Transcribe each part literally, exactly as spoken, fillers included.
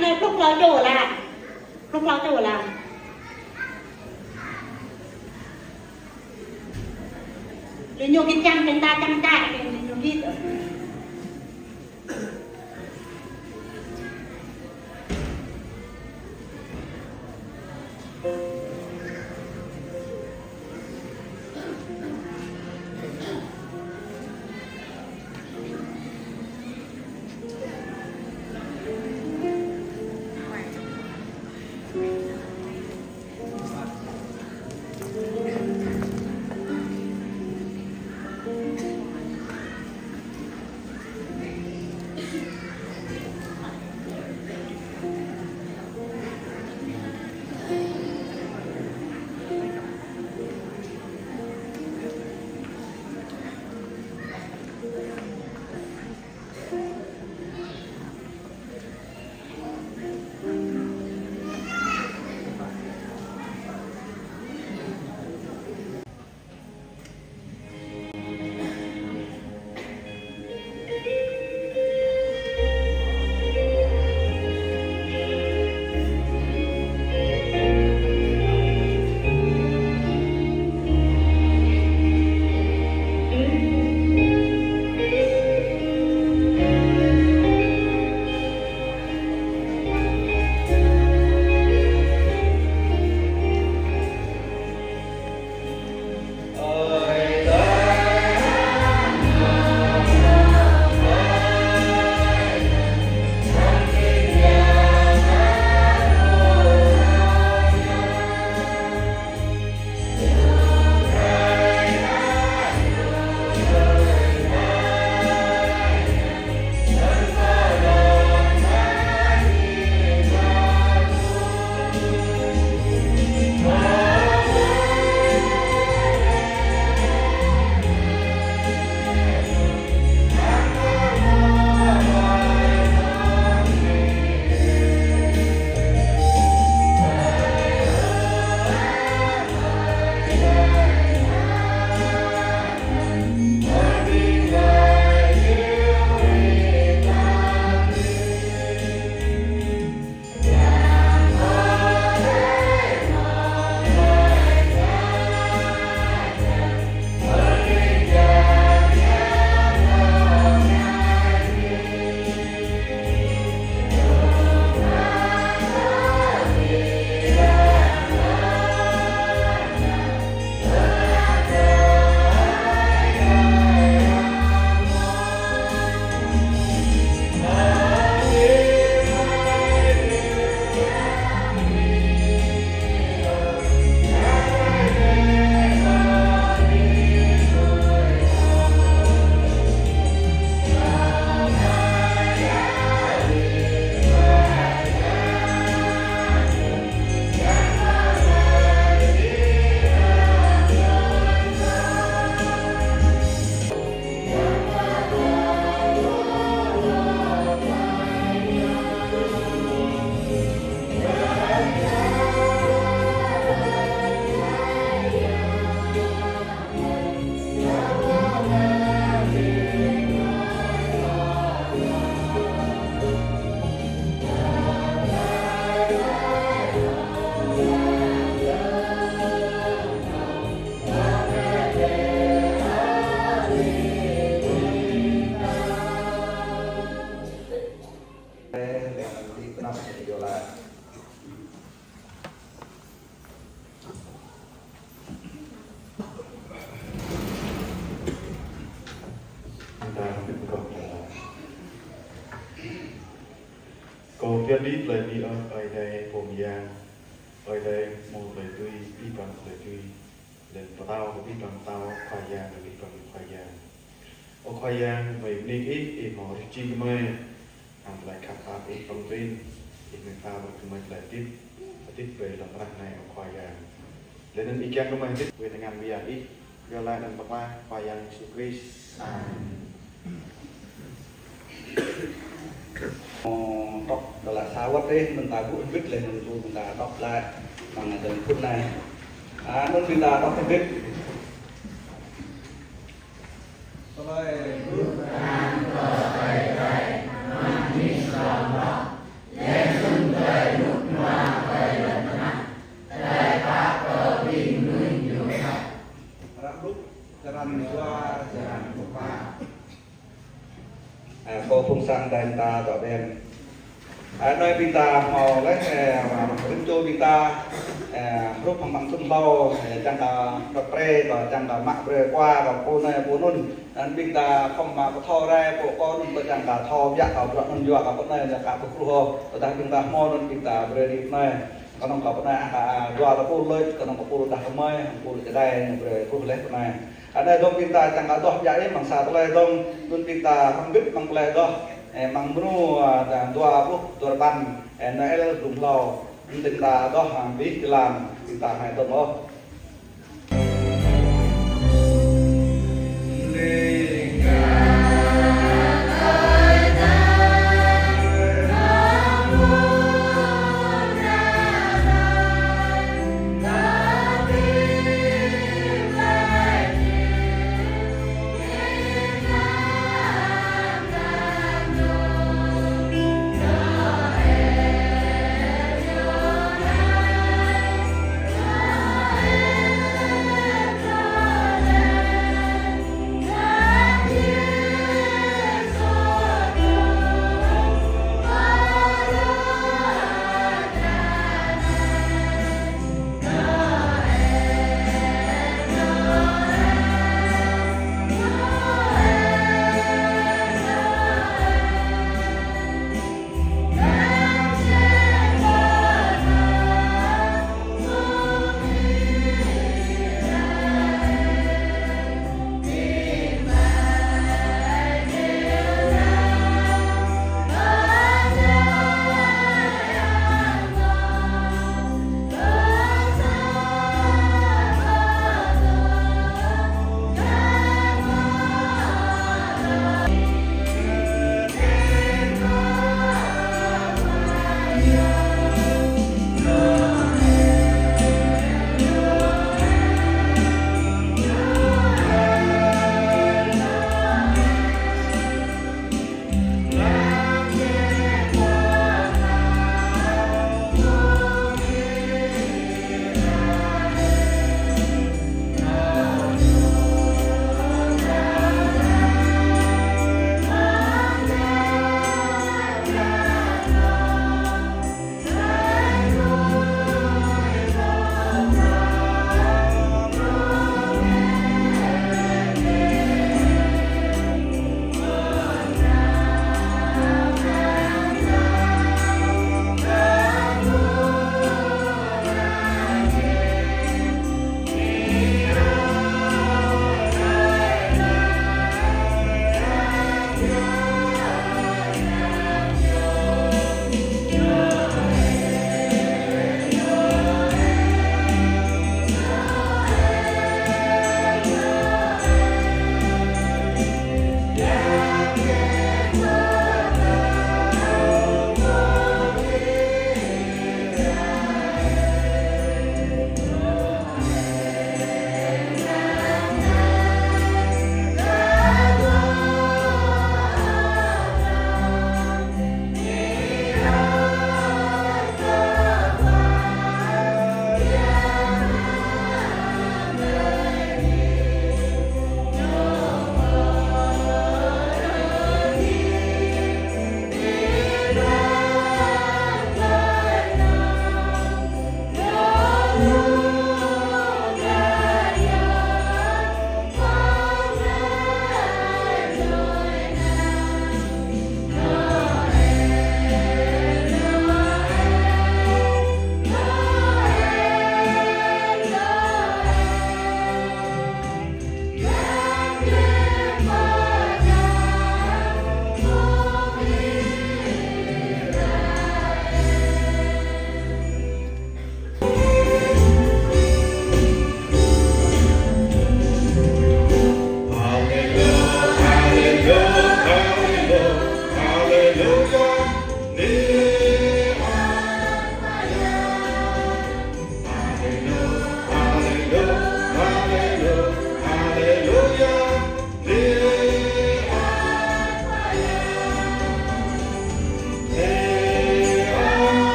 Anai pluk hlâo čô lah. Pluk hlâo čô lah. Lĕ ñu kĭ čang, ƀing ta čang čă, lĕ ñu kĭ. Kâo pơyơr đĭ tơlơi bơni, Ơi Adai pô mơyang, Ơi Adai hmâo tơlơi dưi, abih bang tơlơi dưi. Laih anŭn pơtao kơ abih bang pơtao, Khua Yang kơ abih bang Khua Yang. Ơ Khua Yang, gơmơi bơni kơ Ih, Ih hmâo rơjing gơmơi hăng tơlơi khăp pap Ih prŏng prin, Ih mơta brơi kơ gơmơi tơlơi hơdip, hơdip ƀơi lŏn tơnah anai, ơ Khua Yang. Laih anŭn Ih kiăng kơ gơmơi hơdip ƀơi tơngan mơyang Ih, iâu laĭ anăn Pô Pơklaih, Khua Yang Yêsu Krist. Amen. Ơ, tŏk đa lă sa wơ̆t ih, ƀing ta ƀuh hơbĭt laih anŭn ƀu ƀing ta tŏk laih, mơ̆ng anŭn phŭn anai. Anŭn ƀing ta tŏk hơbĭt. Tơlơi. Kâo phung sang đañ ta dŏ đen. Ơ, anai ƀing ta hmâo laih, ơ, rĭm čô ƀing ta, ơ, hrup hăng amăng thun hlâo, ơ, čang kơ dŏ pre, kơ čang kơ mă brơi kơ, kơ pô anai pô anŭn. Anŭn ƀing ta khŏm mă pơthâo rai, pô kơ anŭn kơ čang kơ thâo biă kơ bruă anŭn yua kơ pô anai, yua kơ pơkruh ôh. Tơdah ƀing ta hmâo anŭn ƀing ta brơi rĭm anai. Kơnơ̆ng kơ pô anai, ơ, dua tơpul lĕ, kơnơ̆ng kơ pô đah kơmơi, pô čơđai, ñu brơi kruh laih pô anai. Anai dơ̆ng ƀing ta čang kơ adoh biă ih, amăng sa tơlơi dơ̆ng, anŭn ƀing ta hrŏm hơbĭt amăng tơlơi adoh, ơ, amăng mrô, ơ, dua pluh duarơpăn, ơ, Noel blung hlâo, anŭn ƀing ta adoh, ơ, abih jơlan, ƀing ta hmâo dơ̆ng ôh.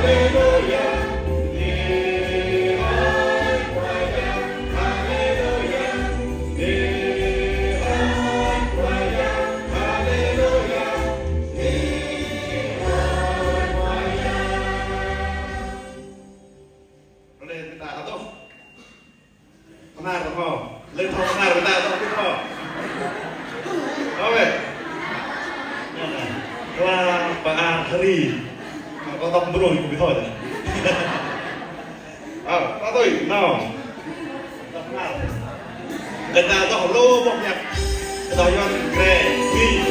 Rơđah, ƀing ta rơđah. Pơnar tơhmâo. Lĕ thâo pơnar ƀing ta tơhmâo ƀu thâo. Ơ weh. Kla pơ-an hơri. Kâo tŏk mrô ñu ƀu thâo. Ơ, ta tui, nao. Ƀing ta tŏk lu boh hiăp. Tơdah Yuan grê, ƀing.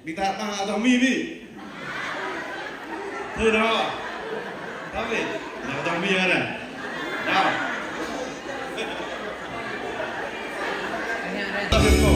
Ƀing ta ƀă adih mĭn ƀĭ. Thâo nao. Thâo ƀĭ. Nao adih mĭn anai. Nao. Adih mĭn.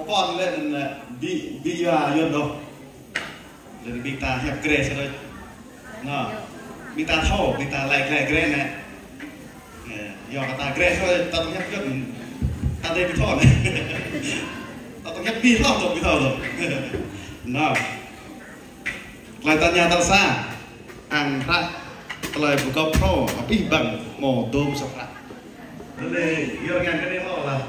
Ơ pô lĕ anŭn, ơ, ƀing, ƀing yua yua đôč. Lĕ ƀing ta hiăp grê sơđơi. Nă. Ƀing ta thâo, ƀing ta lăi grê grê anai. Ơ, yua kơ ta grê sơđơi, ta tŏng hiăp yua. Ta dê ƀu thâo anai. Ta tŏng hiăp ƀu thâo, tŏng ƀu thâo tŏng. Nă. Tơlơi tơña tal sa. Ang hră tơlơi pơgop phrâo abih bang hmâo dôm sa hră. Anai, yua ngă kơ anai hŏ lah.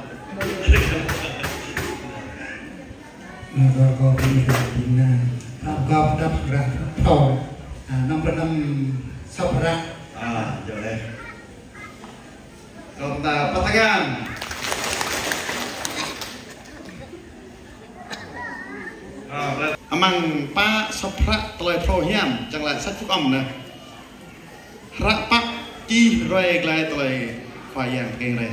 Anai, kâo, kâo pơmĭn kơ anai. Kâo, kâo pơđăp ră thâo. À, năm pluh năm sŏp hră. À, yơh lĕ. Kâo ta pơtơngan. À, amăng pă sŏp hră tơlơi phrâo hiam, čang laĭ sách Phúc Âm anai. Hră pă čih ruai glaĭ tơlơi Khua Yang tơkeng rai.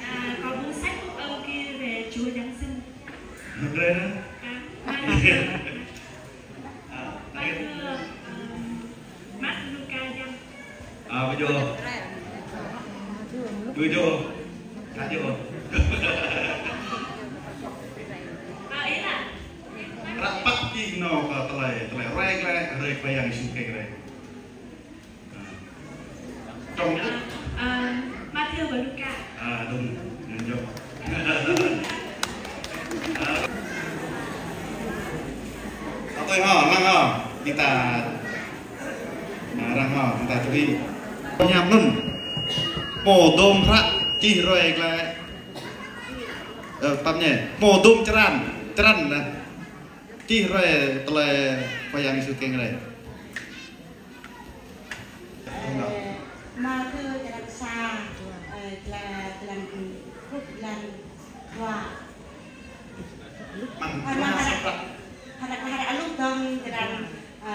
À, có cuốn sách Phúc Âm kia về Chúa Giáng Sinh. Rai hă? À, à, bài thơ, ừm, Mác Luca dăm. À, ƀu djơ̆. Ƀu djơ̆. Ƀu djơ̆. À, ý là hră pă čih nao kơ tơlơi, tơlơi ruai glaĭ, rai Khua Yang Yêsu tơkeng rai. À. Trong, à, Mathiơ và Luca. À, đúng. Ngăn djơ̆. À. Ơ, tui hŏ, lăng hŏ. Ƀing ta, à, arăng hŏ, ƀing ta tui. Hiam anŭn. Pô dôm hră čih ruai glaĭ. Ơ, pap ñe. Pô dôm črăn, črăn anai. Čih ruai tơlơi Khua Yang Yêsu tơkeng rai. Ơ, Mathiơ črăn sa, ơ, črăn, črăn, črăn dua. Mơ̆ng hră, hră, hră Luk dơ̆ng črăn, ơ,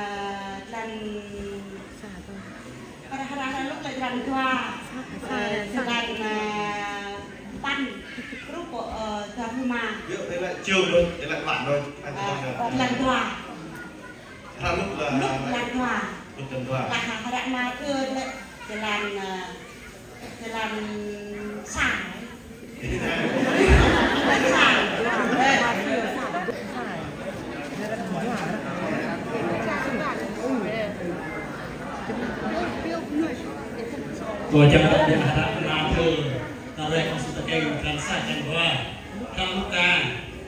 črăn, hră, hră, hră Luk lĕ črăn dua, ơ, črăn, ơ, păn, truh pơ, ơ, dua pluh rơma. Yơh, tơlơi črăn đôč, tơlơi păn đôč. Ơ, črăn dua. Hră Luk lĕ, Luk črăn dua. Luk črăn dua. Lah, hră Mathiơ lĕ črăn, ơ, črăn sa. Črăn sa. Kâo čang đŏk biă hră Mathiơ, ta ruai kơ Yêsu tơkeng črăn sa, črăn dua. Hră Luka,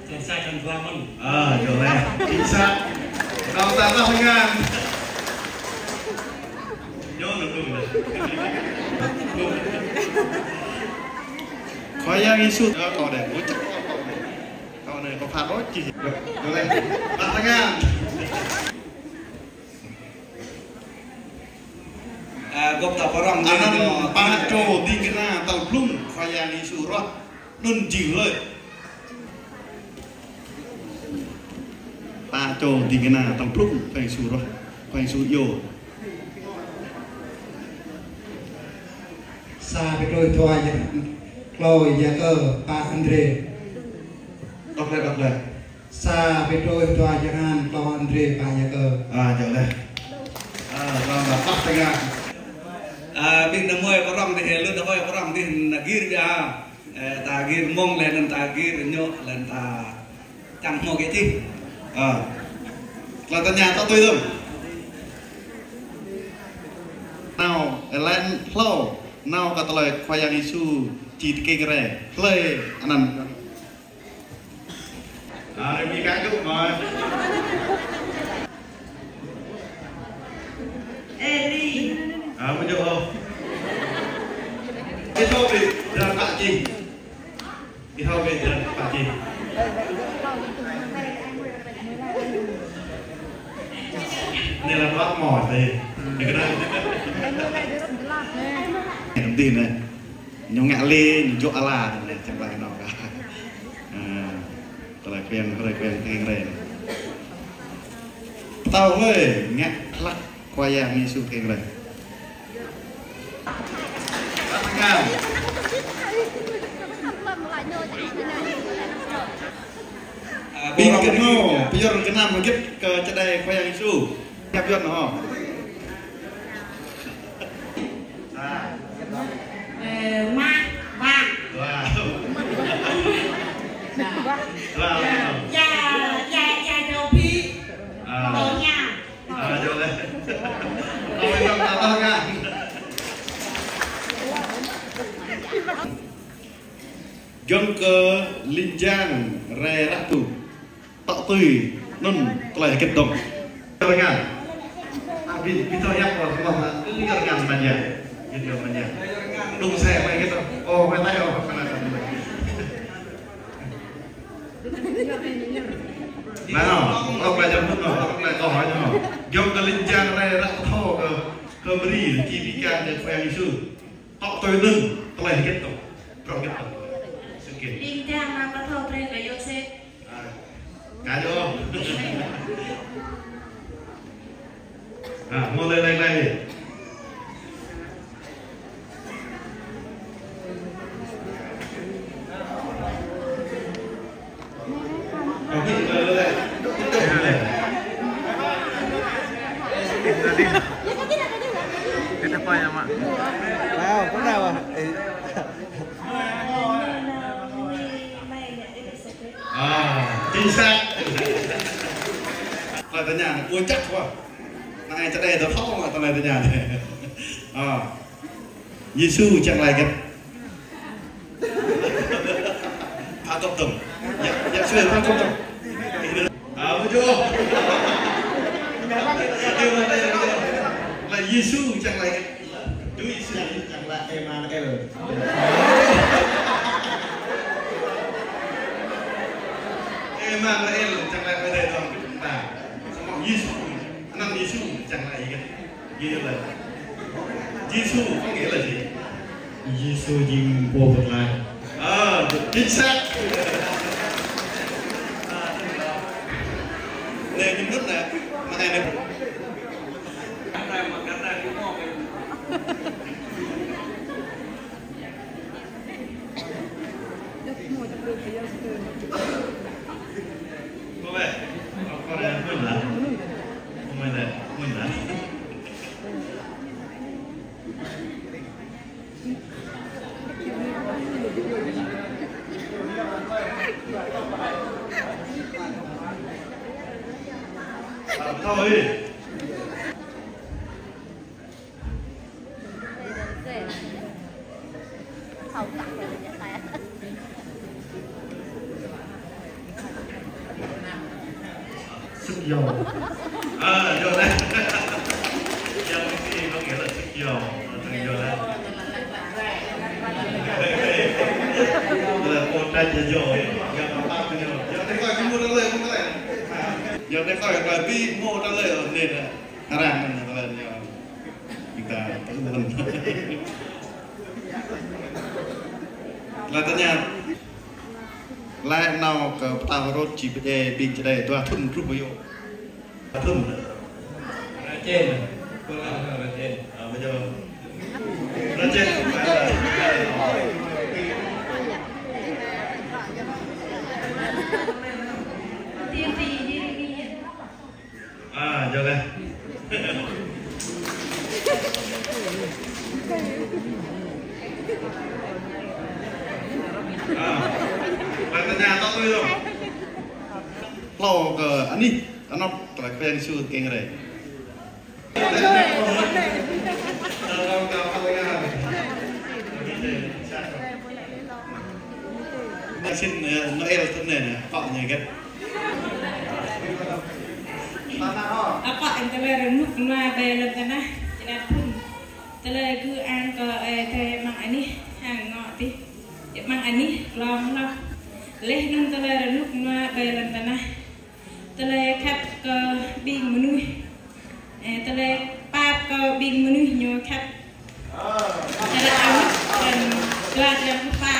črăn sa, črăn dua mơ̆n. À, yơh lĕ. Chính xác. Kâo ta pơtơngan. Ñu nơ̆ng đŭng lĕ. Khua Yang Yêsu, ơ, kâo đĕ, ƀu čăk. Kâo anai, kâo phat đôč čih. Yơh, yơh lĕ. Pơtơngan. À, gŏp ta pơrŏng anŭn, pă čô ding kơna tal blung Khua Yang Yêsu ruah anŭn jing hlơi? Pă čô ding kơna tal blung Khua Yang Yêsu ruah, Khua Yang Yêsu iâu. Sa Pêtrôs, dua Yakơ, klâo Yakơ, pă Andrê. Đŏk lĕ, đŏk lĕ. Sa Pêtrôs, dua Yôhan, klâo Andrê, pă Yakơ. À, yơh lĕ. À, rơ̆ng ta pơtơngan. À, ƀing ta mơi pơrŏng dih, lu ta mơi pơrŏng dih, ta gir biă. Ơ, ta gir mơ̆ng lĕ anŭn ta gir ñu lĕ ta čang hmâo kơ čih. À. Tơlơi tơña ta tui tơm. Nao, ơ, lĕ hlâo, nao kơ tơlơi Khua Yang Yêsu či tơkeng rai. Hlơi anŭn. À, rơmĭ kơ čŭ mơi. Ê, Ri. À, mơi čŭ hŏ. Ih thâo ƀing črăn pă čih. Ih thâo ƀing črăn pă čih. Anai lăm lăp mơi tơi. Anai kơ anai. Anai kơ anai. Ñu ngă lĕ, ñu djơ̆ ala, čang laĭ nao kơ. À, tơlơi pơhiăp, tơlơi pơhiăp tơkeng rai. Pơtao hlơi ngă hlak Khua Yang Yêsu tơkeng rai. Ƀing gơmơi, pơyơr gơnam hơget kơ čơđai Khua Yang Yêsu. Hiăp Yuan hŏ. Ơ, mă, wa. Wa. Wa. Ya, ya, ya, dâu phi. À. Dâu nha. À, dâu lĕ. Dâu lĕ, dâu lĕ. Giŏng kơ ling jang rai ră tŭ. Tŏ tui anŭn tơlơi hơget dong. Rơngan. Abih, abih tơlơi yap, wah, wah, wah. Ư, rơngan manja. Gitu, manja. Đung xe, manja gitu. Ơ, manja, ơ, manja. Nah, ơ, manja, ơ, manja, ơ, manja. Giŏng kơ ling jang rai ră tŭ kơ, kơ Mari, či pi kan kơ Khua Yang Yêsu. Tŏ tui anŭn, tơlơi hơget dong. Prŏng hơget dong. Sơkê. Ling jang mă pơthâo brơi kơ Yôsep. À, ngă djơ̆. À, mơ̆ lĕ, lĕ, lĕ. Ơ, lĕ, lĕ, lĕ. Kita apa ya, Mak? Wow, pernah, Mak? Eh. À, chính xác. Tơlơi tơña anai, ơ, chắc quá. Anai čơđai tơlơi thâo mă tơlơi tơña anai. À, Yêsu čang laĭ hơget? Pha gŏp dong. Yă, Yă Yêsu pha gŏp dong. À, betul. Laĭ Yêsu čang laĭ hơget? Tui Yêsu čang laĭ Emanuel. Emanuel čang laĭ Ơi Adai dong ƀing ta. Samơ̆ Yêsu, anăn Yêsu čang laĭ hơget? Nghĩa là Yêsu có nghĩa là gì? Yêsu jing Pô Pơklaih. À, chính xác. Anai ñu mŭt anai, mă anai anai. Thôi. Sĭt yơh. À, yơh đấy. Yơh, cái gì có nghĩa là sĭt yơh. Yơh đấy. Là con trai nhà giàu ấy. Yơh, nó bác nhau. Yơh, đấy, coi cái môn đó lên, không có này. Yơh, đấy, coi, coi, cái môn đó lên, lên, à. Arăng anŭn tơlơi ñu. Ƀing ta tơlơi anŭn. Tơlơi tơña. Laĭ nao kơ pơtao Hêrôd či pơdjai ƀing čơđai dua thŭn truh ƀu yơh. Dua thŭn. Rơčen. Rơčen. À, ƀu djơ̆. Rơčen. À, yơh lĕ. À, bạn ta nhà tao tôi rồi. Hlâo kơ anih, anŏ tơlơi kơpeng su keng rei. Mă sĭt, ơ, Noel tui anai, anai, akŏ ñu hơget. Akŏ anŭn tơlơi rơnŭk rơnua ƀơi lŏn tơnah, jơlan phŭn. Tơlơi gơ̆ ang kơ, ơ, tơlơi amăng anih, hăng ngŏ tih. Amăng anih, glông hloh. Laih anŭn tơlơi rơnŭk rơnua ƀơi lŏn tơnah. Tơlơi khăp kơ ƀing mơnuih. Ơ, tơlơi pap kơ ƀing mơnuih ñu khăp. Čơđai amăng, ơ, dua črăn pă.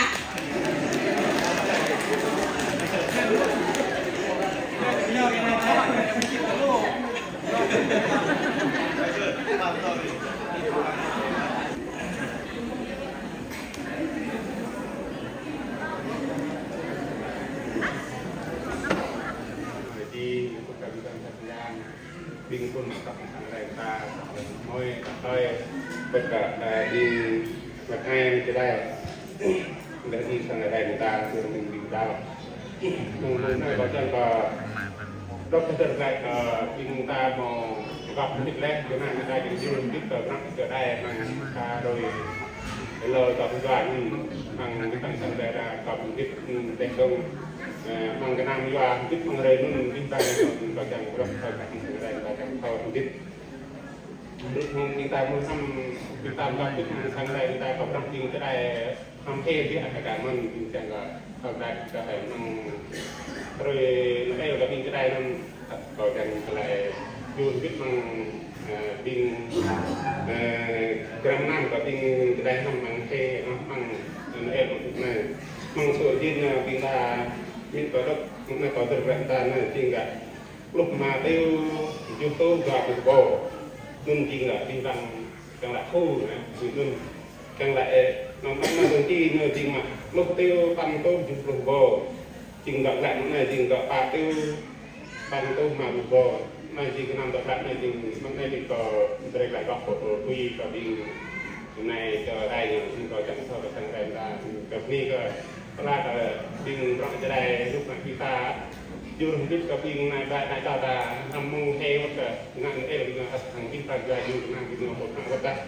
Ƀing phŭn kăp sang rai ta, mơi ta tơi, ƀơi kơ, ơ, ƀing mơtai čơđai. Ƀơi ƀing sang rai ta, tui ƀing ƀing ta. Nung nung nai ƀơi čang kơ, dŏ kơ sang rai kơ, ƀing ta mơ̆ găp nik lĕ, jơnang ta jing jul nik kơ, năk kơ đai, mơ̆ng ta đôi. Lơ kâo pơjua anŭn, hăng ƀing ta sang Ơi Adai ta kâo pơhơdip, ơ, teh dong, ơ, hăng gơnam yua hơdip hăng rai anŭn, ƀing ta anŭn kâo čang brŏk, kâo čang sang Ơi Adai, kâo čang thâo hơdip. Hăng ƀing ta mơ̆n hăng, ƀing ta mơ̆n hơdip hăng sang Ơi Adai, ƀing ta kâo brŏk ƀing čơđai hăng hê ƀiă kơ kâo mơ̆n, ƀing čang kâo, kâo čang kâo hê mơ̆n. Hrơi Noel kâo ƀing čơđai anŭn, kâo čang tơlơi jur hơbĭt mơ̆ng, ơ, ƀing, ơ, gram năm kâo ƀing čơđai anŭn mơ̆ng hê, mơ̆ng, ơ, Noel mơ̆ng anai. Mơ̆ng sô jin, ơ, ƀing ta, min kâo dŏ, mơ̆ng anai kâo dơ̆r brơi ta anai, jing gah pluh rơma rơbâo tơjuh rơtuh dua pluh rơbâo. Anŭn jing gah ƀing ta čang lăi khu, ơ, jing anŭn. Čang lăi, ơ, mơ̆ng anai, mơ̆ng anai dơ̆ng či, anai jing mă pluh rơtuh păn rơtuh tơjuh pluh rơbâo. Jing dŏ glaĭ mơ̆ng anai, jing dŏ pă rơtuh păn rơtuh rơma pluh rơbâo. Anai jing gơnam dŏ glaĭ anai jing, mơ̆ng anai jing kâo brơi glaĭ dŏ pơ, pơ, pui kơ ƀing anai kơ rai ñu, jing kâo čang thâo kơ sang rai ta, kơ bơni kơ pơala kơ ƀing bruă čơđai rup ană ƀing ta, jur hơbĭt kơ ƀing ană ƀă ană čô ta, anăm mơ̆ng hê wơ̆t kơ ngă Noel ñu ăt hăng ƀing ta jua jur gơnam ƀing ñu hơ̆t hăng wơ̆t dah.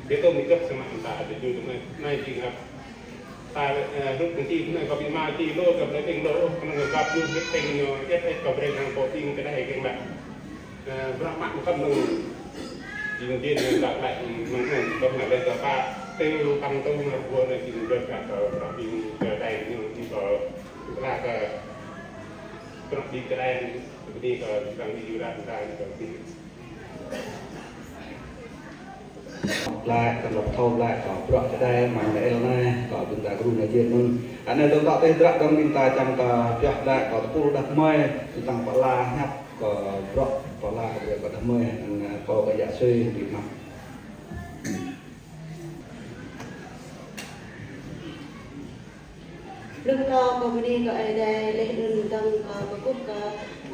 Ƀiă tơm mơ̆ng găp samơ̆ ta ăt jur anai, anai jing ăt ta, ơ, rup anai či, anai kâo ƀu mă či lô, kâo ƀu lĕ ƀing lô, kâo anŭn găp jur hơbĭt ƀing ñu, ĕt ĕt kâo brơi hăng pô ƀing čơđai kiăng laĭ. Ơ, bruă mă mơkăm anŭn. Jing jin anŭn kâo laĭ mơ̆ng anŭn, kâo ngă lĕ kâo pă rơtuh păn rơtuh rơma rơbâo anai jing brơi kơ kâo bruă ƀing čơđai ñu, jing kâo pơala kơ bruă ƀing čơđai, bơni kơ ƀing jura ta, kâo ƀing Laĭ, kơ lăp thâo laĭ, kơ bruă čơđai mơ̆ng Noel anai, kơ ƀing ta gru anai jing anŭn. Anai dơ̆ng tŏ teh dră dơ̆ng ƀing ta čang kơ pioh laĭ, kơ tơpul đah kơmơi, ƀing ta pơala hiăp, kơ bruă pơala kơ đah kơmơi, anŭn kơ kơ yă sui ƀing mă. Blung kâo kơ bơni kơ Ơi Adai, laih anŭn dơ̆ng kâo kơkuh kơ,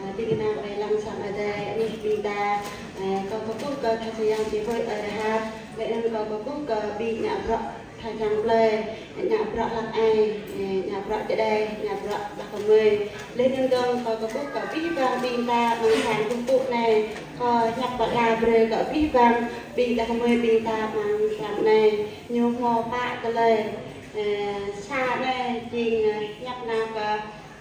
ơ, ding kơna wai lăng sang Ơi Adai, anih ƀing ta, ơ, kâo kơkuh kơ tha sang yang či huĭ Ơi Rahap, laih anŭn kâo kơkuh kơ ƀing ngă bruă tha sang plơi, ngă bruă hlăk ai, ơ, ngă bruă čơđai, ngă bruă đah kơmơi. Laih anŭn dơ̆ng kâo kơkuh kơ abih bang ƀing ta amăng sang kơkuh anai, kâo hiăp pơala brơi kơ abih bang ƀing đah kơmơi ƀing ta amăng sang anai. Ñu hmâo pă tơlơi, ơ, sa anai jing, ơ, hiăp nao kơ,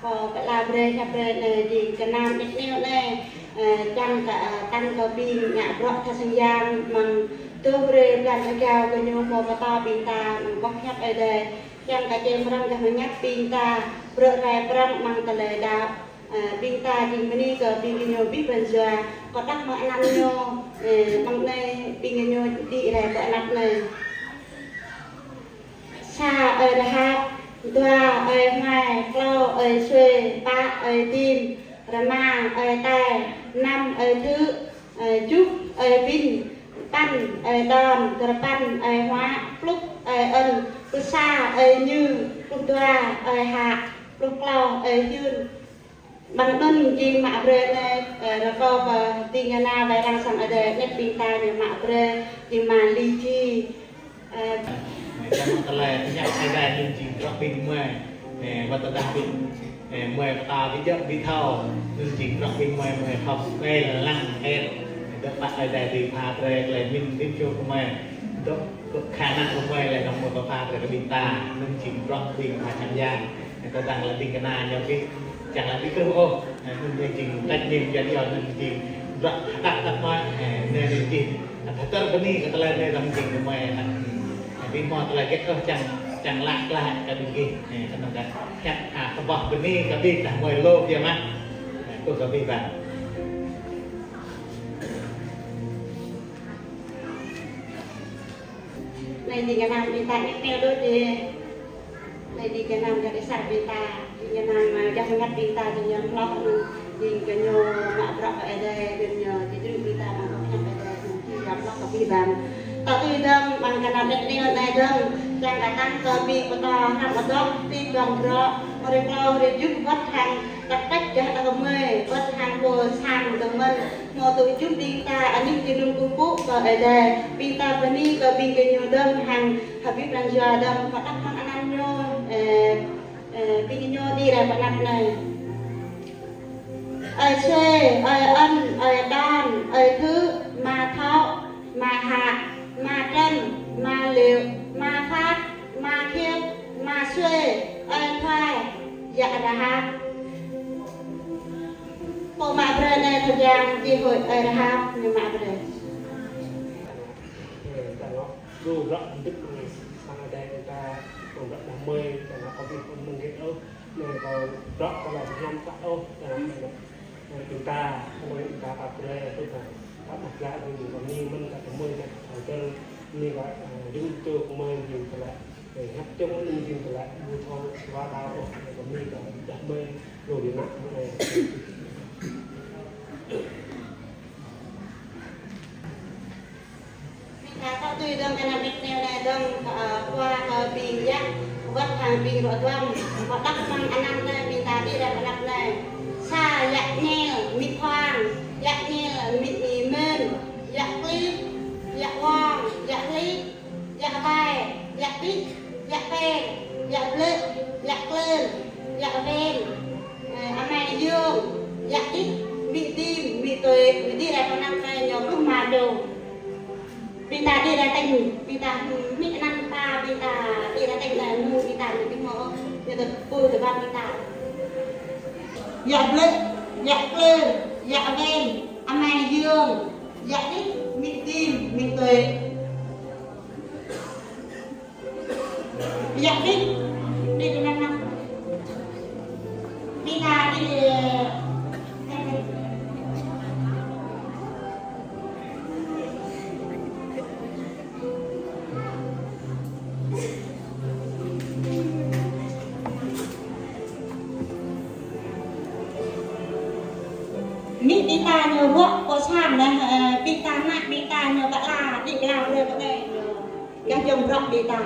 kâo pơala brơi hiăp brơi anai jing gơnam anet anai, ơ, čang kơ, ơ, tăng kơ ƀing ngă bruă tha sang yang mơ̆ng tơdơi hrơi blan rơgao kơ ñu hmâo pơtô ƀing ta mơ̆ng boh hiăp Ơi Adai. Čang kơ čem răng gah mơñăt ƀing ta, brơi rai prăng amăng tơlơi đaŏ. Ơ, ƀing ta jing bơni kơ ƀing gơñu abih bang jua, kơ đah mơ̆ng anăn ñu, ơ, mơ̆ng anai ƀing gơñu đĭ rai pơ anăp anai. Sa ơi Rahap, dua ơi Hmai, klâo ơi Sue, pă ơi Tin, rơma ơi Tai, năm ơi Thư̆, ơ, tơjuh ơi Pin, păn ơi Ton, dua rơpăn ơi Hua, pluh ơi Ơn, pluh sa ơi Như, pluh dua ơi Hă, pluh klâo ơi Hyun. Mơ̆ng anŭn jing mă brơi anai, ơ, rơkâo kơ ding kơna wai lăng sang Ơi Adai, anet ƀing ta ñu mă brơi, jing Ama Ly Ji. Ơ, čang tơlơi pơhiăp Ơi Adai anŭn jing bruă ƀing gơmơi. Ơ, wơ̆t tơdah ƀing, ơ, gơmơi pơtô ƀu djơ̆ ƀu thâo, anŭn jing bruă ƀing gơmơi, gơmơi thâo kơ lăng hĕt. Dơ̆ng pă Ơi Adai ƀing pha brơi tơlơi mĭn rĭm čô gơmơi. Dơ̆ng khả năng gơmơi lĕ gơmơi pơpha brơi kơ ƀing ta, anŭn jing bruă ƀing pha čăm yang. Tơdang lĕ ding kơna ñu ƀu, čang lĕ ƀu truh ôh. Anŭn ñu jing trách nhiệm jing yua anŭn jing bruă hơdăp hơdăp mă, anŭn ñu jing hơdơr bơni kơ tơlơi anai dơ̆ng jing gơmơi. Ƀing hmâo tơlơi hơget ôh čang, čang laĭ glaĭ kơ ƀing gih. Kơnơ̆ng kơ hiăp, a, kơ boh bơni kơ ƀing đah kơmơi lu biă mă. Kơkuh kơ abih bang. Anai ding kơna ƀing ta anet anai đôč dih. Anai ding kơna gah đĭ sar ƀing ta. Ding kơna, ơ, gah mơñăt ƀing ta, ding ñu hloh anŭn. Ding gơñu mă bruă kơ Ơi Adai, ding ñu či djru ƀing ta amăng boh hiăp Ơi Adai, ding či yap hloh kơ abih bang. Tơl tui dơ̆ng, amăng kơna anet anai dơ̆ng, čang kơ tăng kơ ƀing pơtô hrăm adôh, ƀing dŏ bruă, hrơi klâo, hrơi tơjuh, wơ̆t hăng tăk tăk gah đah kơmơi, wơ̆t hăng pô sang dơ̆ng mơ̆n. Hmâo tŭ jum ƀing ta anih jơnum kơkuh pơpŭ kơ Ơi Adai. Ƀing ta bơni kơ ƀing gơñu dơ̆ng hăng abih bang jua dơ̆ng, pơđăp hăng anăn ñu, ơ, ơ, ƀing gơñu đĭ rai pơ anăp anai. Ơi Sue, ơi Ơn, ơi Ton, ơi Thư̆, ama Thŏ, ama Hă, ama Trân, ama Liu, ama Phat, Sui, ơi Thoai, yă Rahap. Pô mă brơi anai tơjang, či hơi ơi Rahap, ñu mă brơi. Ơ, ta lŏ, lu ră mơdĭt mơ̆ng sang adai ta, mơ̆ng ră đah mơi, ta lŏ kơ ƀing mơ̆ng gĕt ôh, mơ̆ng kơ ră ta lŏ hiam ta ôh, ta lŏ ƀing ta, ƀing ta pap brơi, ƀing ta pap mă glăi, ƀing ta mơ̆n, ta kơ mơi, ta kơ tơl, ƀing ta, ơ, ƀing ta kơ mơi, ƀing ta lĕ, ơ, hiăp čŏng ƀing ta lĕ, ƀu thâo wa đao ôh, ta kơ mơi, ta đah mơi, lu ƀing mă, ơ. Ƀing ta tŏ tui dơ̆ng kơ anăn mĕt neo anai dơ̆ng, ơ, kơ ƀing yă, wơ̆t hăng ƀing rŏ duăm, wơ̆t đăp mơ̆ng anăn anai ƀing ta đĭ rai pơ anăp anai. Sa yă Ñel, mĭt Thoang, yă Ñel, mĭt Mơn, yă Klih, yă Wong, yă Hlik, yă Bai, yă Đĭ, yă Peng, yă Blơ̆, yă Klơn, yă Ven, ơ, amai Yông, yă Đĭ, mĭt Dim, mĭt Tui, mĭt đĭ rai pơ anăp anai ñu pluh rơma čô. Ƀing ta đĭ rai tĭng, ƀing ta, hm, mĭt anăn ta, ƀing ta đĭ rai tĭng anai, hm, ƀing ta mĭt ƀing hmâo, ñu tơ pô tơ ƀăn ƀing ta. Yă Blơ̆, yă Klơn, yă Ven, amai Yông, yă Đĭ, mĭt Dim, mĭt Tui. Yă Đĭ, đĭ tơ anăp anai. Ƀing ta đĭ, ơ, Mĭt ƀing ta ñu wơ̆t pơ sang anai, ơ, ƀing ta mă, ƀing ta ñu pơala, đĭ pơala brơi pơ anai ñu. Gah jơ̆ng bruă ƀing ta.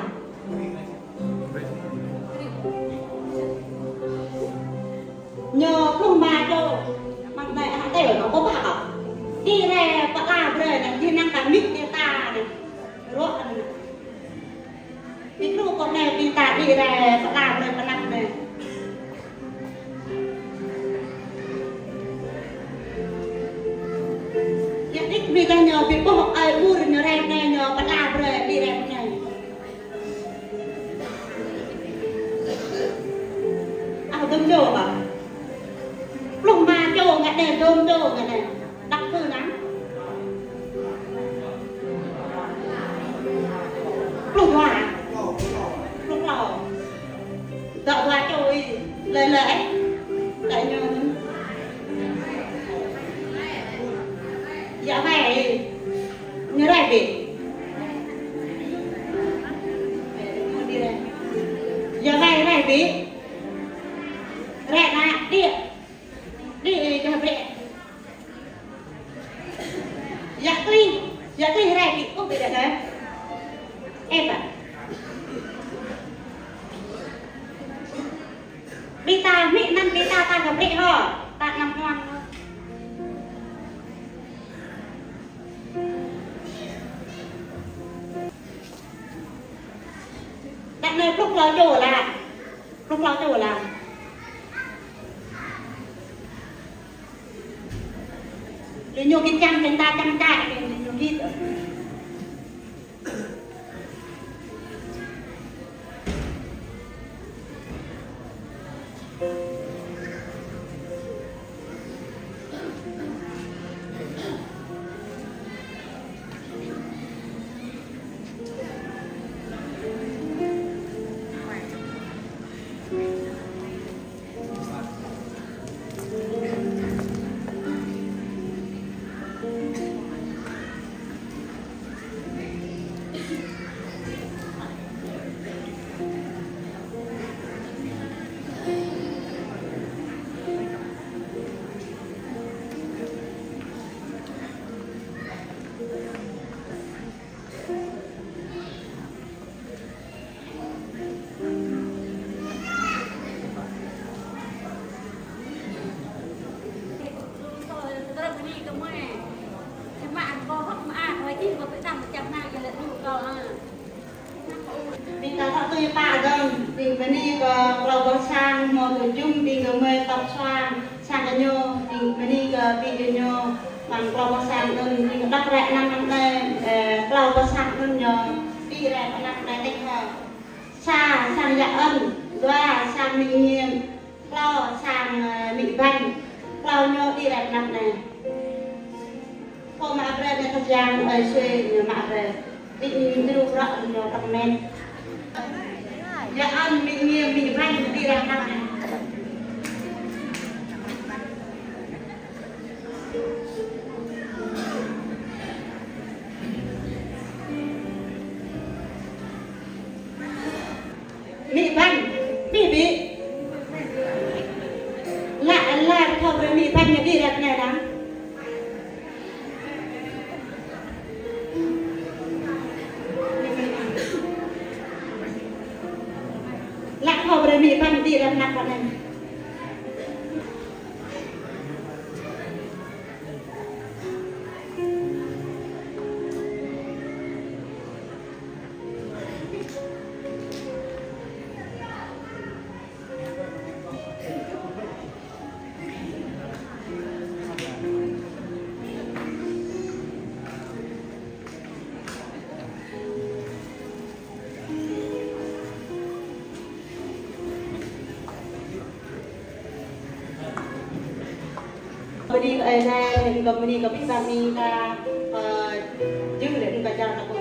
Ñu pluh rơma čô, mơ̆ng anai hă tơ ñu pơpă hă. Đĭ rai pơala brơi anai, jing năng kơ mĭt ƀing ta anai. Rŏ anai. Ƀing kru kơ anai ƀing ta đĭ rai pơala brơi pơ anăp anai. Yă Đĭ ƀing ta ñu ƀu ƀuh ơi ƀur ñu rai anai ñu pơala brơi đĭ rai anai. Ơ, dôm čô hă? Pluh rơma čô ngă anai, dôm čô ngă anai. Đăp pơ anai. Pluh dua. Pluh klâo. Dŏ dua čô ih. Lĕ lĕ. Lĕ ñu. Yă Bai. Ñu rai bĕ. Yă Bai rai bĕ. Rai anai, đĭ. Đĭ, ơ, čah brĕ. Yă Klih, yă Klih rai bĕ, ƀuh bĕ đah. Ơ, pă. Ƀing ta, mĭt anăn ƀing ta, ta kơ brĕ hŏ. Ta anăm huang hŏ. Đăp anai pluh klâo čô lah. Pluh klâo čô lah. Lu ñu git čang, čang ta, čang ta, lu ñu git. Ƀing ta thâo tui pă dơ̆ng, ƀing bơni kơ klâo boh sang, hmâo tơjŭm, ƀing gơmơi tŏp sang, sang kơ ñu, ƀing bơni kơ ƀing gơñu, amăng klâo boh sang anŭn, ƀing đăp rai anăn anăn anai, ơ, klâo boh sang anŭn ñu, đĭ rai pơ anăp anai tĕk hă. Sa, sang Yă Ân, dua, sang Mi Ngiêm, klâo, sang, ơ, Mi Băn, klâo ñu đĭ rai pơ anăp anai. Pô mă brơi anai Khua Yang, ơi Sui ñu mă brơi. Đĭ ñu djru bruă ñu tơmen. Yă Ân, Mi Ngiêm, Mi Băn, đĭ rai pơ anăp anai. Mi Băn, Mi Bi. Lăi, lăi thâo brơi Mi Băn ñu đĭ rai pơ anai dong. Lăi thâo brơi Mi Băn đĭ rai pơ anăp anai. Bơni kơ Ơi Adai, bơni kơ abih bang ƀing ta, ơ, jing lĕ ƀing ta čang ta pô.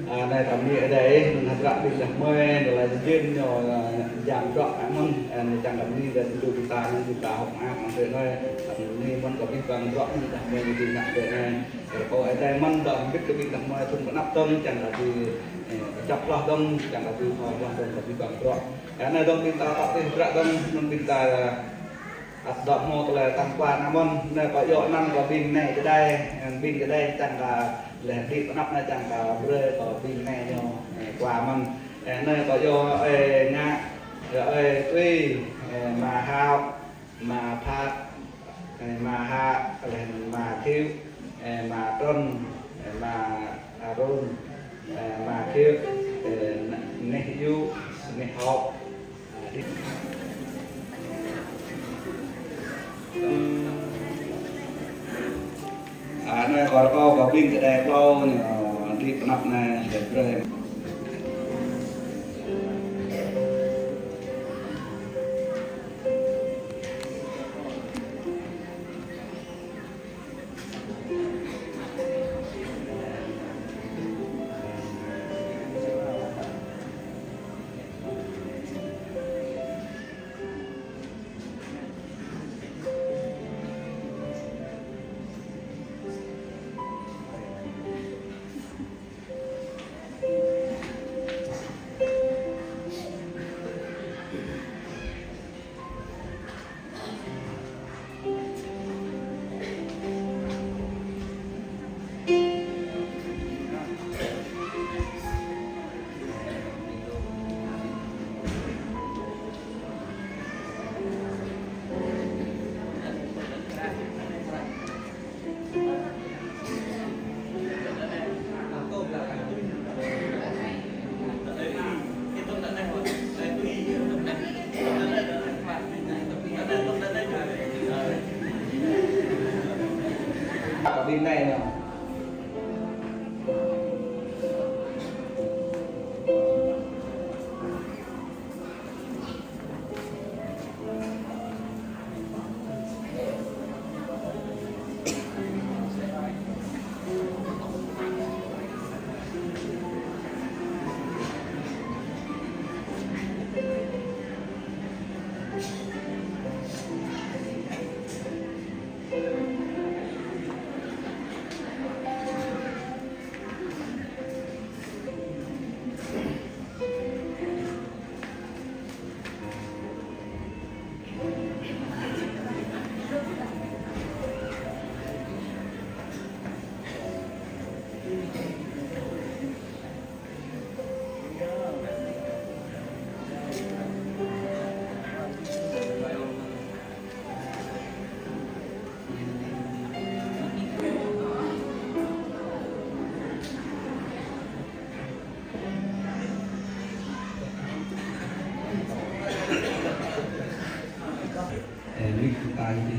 Ơ, anai ta bơni Ơi Adai, mơ̆ng hơdră ƀing gah mơi, tơlơi jing ñu, ơ, jam dŏ mơ̆n, ơ, čang ta bơni Ơi Adai, tơdu ƀing ta, ƀing ta hơ̆k mơak mơ̆ng tơlơi anai, ta bơni mơ̆n kơ abih bang dŏ mơ̆ng gah mơi, ƀing ta anai. Rơkâo Ơi Adai mơ̆n dŏ hơbĭt kơ ƀing gah mơi thun pơanăp dơ̆ng, čang ta ƀu, ơ, kơčăp hloh dơ̆ng, čang ta ƀu thâo hloh dơ̆ng, ta ƀu bang bruă. Anai dơ̆ng ƀing ta tŏ tih hơdră dơ̆ng, mơ̆ng ƀing ta, ơ, ăt dŏ hmâo tơlơi tam kuan mơ̆n, anai kâo yua anăn kơ ƀing nai čơđai, ơ, ƀing čơđai čang ta lĕ đĭ pơanăp anai čang ta brơi kơ ƀing nai ñu, ơ, kuan mơ̆n. Ơ, anai kâo yua, ơ, Ơi Ngă, ơ, Ơi Tui, ơ, Ma Hao, Ma Phat, ơ, Ma Hă, lĕ Ma Thiu, ơ, Ma Trân, ơ, Ma Arun, ơ, Ma Kiu, ơ, Neh Yu, Neh Hok. Ơ, anai kâo rơkâo kơ ƀing čơđai klâo ñu đĭ pơanăp anai, lĕ brơi.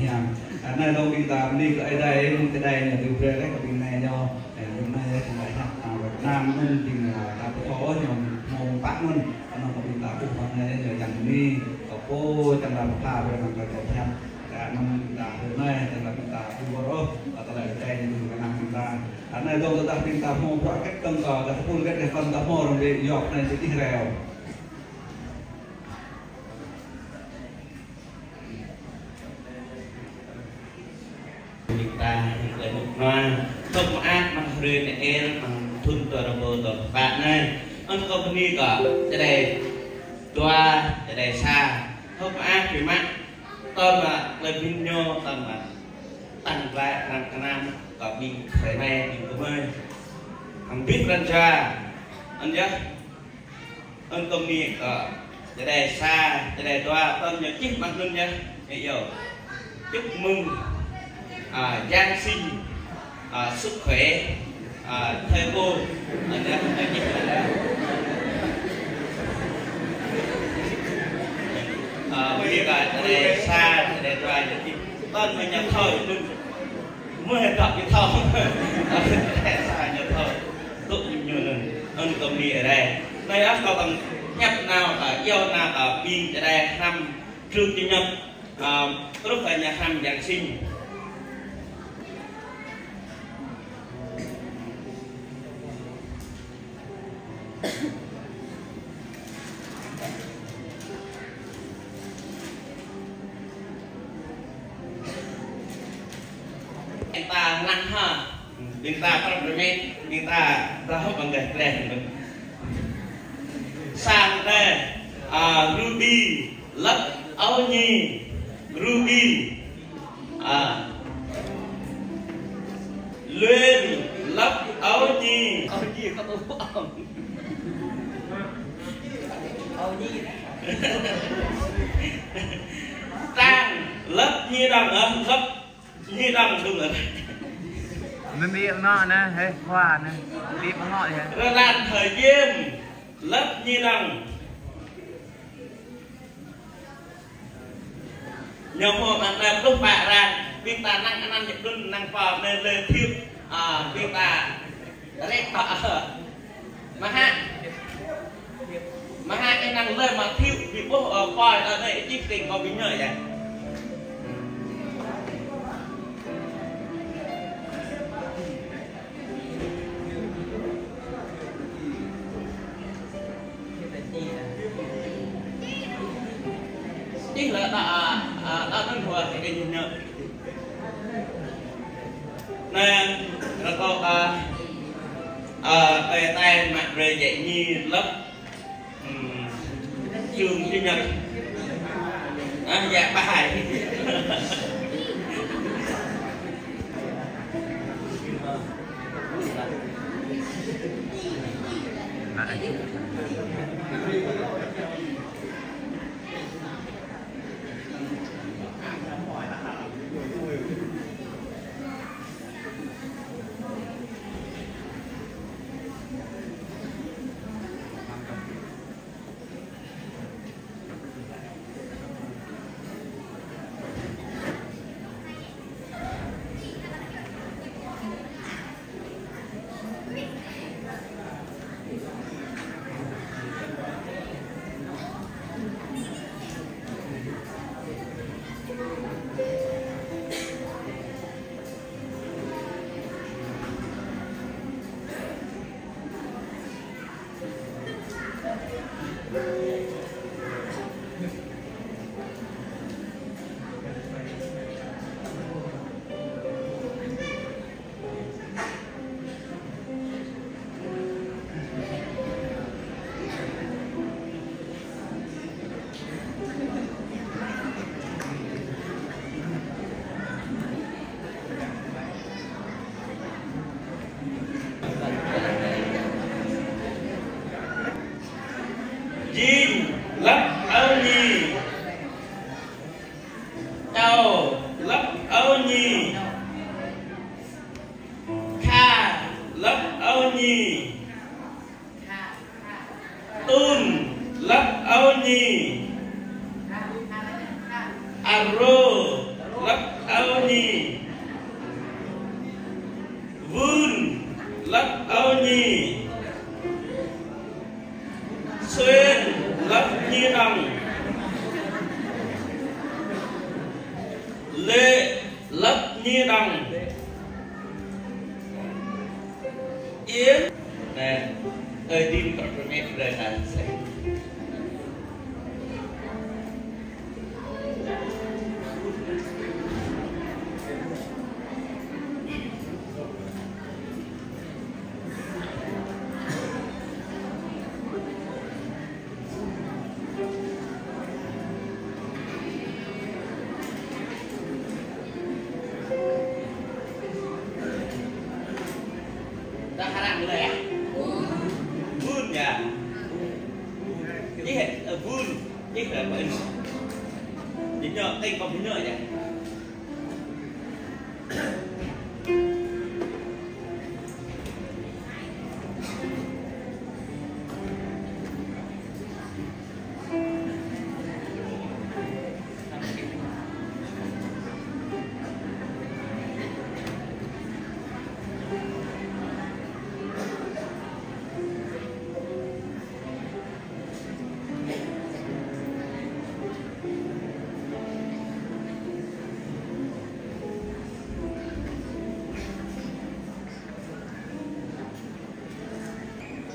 Hiam. Anai dong ƀing ta bơni kơ Ơi Adai, mơ̆ng kơ Ơi Adai ñu tui brơi kơ ƀing anai ñu. Ơ, ƀing anai yơh, ƀing anai yơh. Ơ, Việt Nam anŭn ƀing, ơ, ta pơtô ñu mơ̆ng pă anŭn. Anŭn kơ ƀing ta ƀuh mơ̆ng anai ñu čang bơni. Kơ pô čang ta pơpha brơi mơ̆ng kơ Ơi Adai hiam. Kơ anŭn ƀing ta ƀuh anai, čang ta ƀing ta ƀuh ƀôr ôh. Kơ tơlơi Ơi Adai ñu tui kơ anŭn ƀing ta. Anai dong tơdah ƀing ta hmâo bruă hơget kơ̆ng kơ, kơ tơpul hơget kơ kơ̆ng ta hmâo rŏng bĕ yŏk anai čih reo. Ƀing ta, ƀing ta nŭk nua, tŏk mơak mơ̆ng hrơi Noel, mơ̆ng thŭn dua rơbâo dua pluh pă anai. Anŭn kâo bơni kơ čơđai dua, čơđai sa. Tŏk mơak biă mă, tơl mă tơlơi pơmĭn ñu, tơl mă tăng glaĭ arăng kơnam kơ ƀing hrơi anai, ƀing gơmơi. Hăng ƀing pran jua, anŭn yơh. Anŭn kâo bơni kơ čơđai sa, čơđai dua, tơl ñu čih mă anŭn yơh, ñu iâu: Chúc mừng, à, Giáng sinh, à, sức khỏe, à, thầy cô. Anŭn yơh, ñu čih mă anŭn. À, bơni kơ čơđai sa, čơđai dua, ñu čih. Tơl mă ñu thâo anŭn. Mơ̆ hơdăp ñu thâo. Sa ñu thâo. Tŭ ñu anŭn. Anŭn kâo bơni Ơi Adai. Anai yơh kâo pơhiăp nao, ơ, iâu nao, ơ, ƀing čơđai hrăm truh Chủ nhật, ơ, truh kơ ñu hrăm Giáng sinh. Ƀing ta lăng hă, ƀing ta prăp rơmet, ƀing ta dŏ hŏk ƀăng gah gleh. Sang đe, à, Ruby, lăp âu ñi, Ruby. À. Luyên, lăp âu ñi. Âu ñi, kâo ƀu ƀuh. Âu ñi. Trang, lăp ñi đăng, à, lăp ñi đăng, đúng rồi. Mơ̆n ƀiă ngă anai, hê, khua anai. Ƀiă ngă anai. Rơlan Thơ Diêm, lăp ñi đăng. Ñu hmâo mơ̆ng anai pluh pă arăng, ƀing ta năng anăn ñu đun năng pơ anai lĕ thiêp, à, ƀing ta rĕk pă, à, mơhă. Mơhă ih năng lĕ mă thiêp, ƀu ƀuh, à, pơ anai čih tĭng kơ ƀing ñu yơh. Čih lĕ đa, a, a, đa anŭn hua kơ đinh ñu. Anŭn, rơkâo kơ, a, a, Ơi Adai mă brơi djai ñi lăp. Ừm, trường Chủ nhật. À, dạ, bài. Jing, lăp âu ñi. Châu, lăp âu ñi. Kha, lăp âu ñi. Tun, lăp âu ñi. Arô, Xuyên, lớp nhi đồng. Lệ, lớp nhi đồng. Yến. Nè, ơi, tin tập cho mẹ đời ta sẽ. Dah harap mulai ya? Bun ya? Ih, eh, bun. Ih, berapa ini? Ini tinggal minyak ya?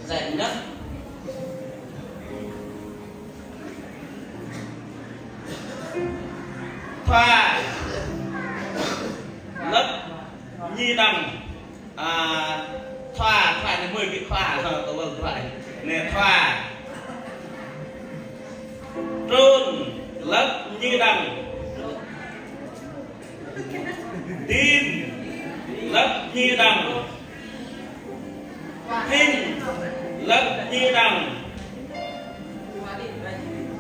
Rèn nă. Thoa. Lớp nhi đồng. À, thoa, thoa anai mơi kơ thoa, thoa, tơ wơl thoa. Anai thoa. Trôn, lớp nhi đồng. Din, lớp nhi đồng. Hinh, lớp nhi đồng.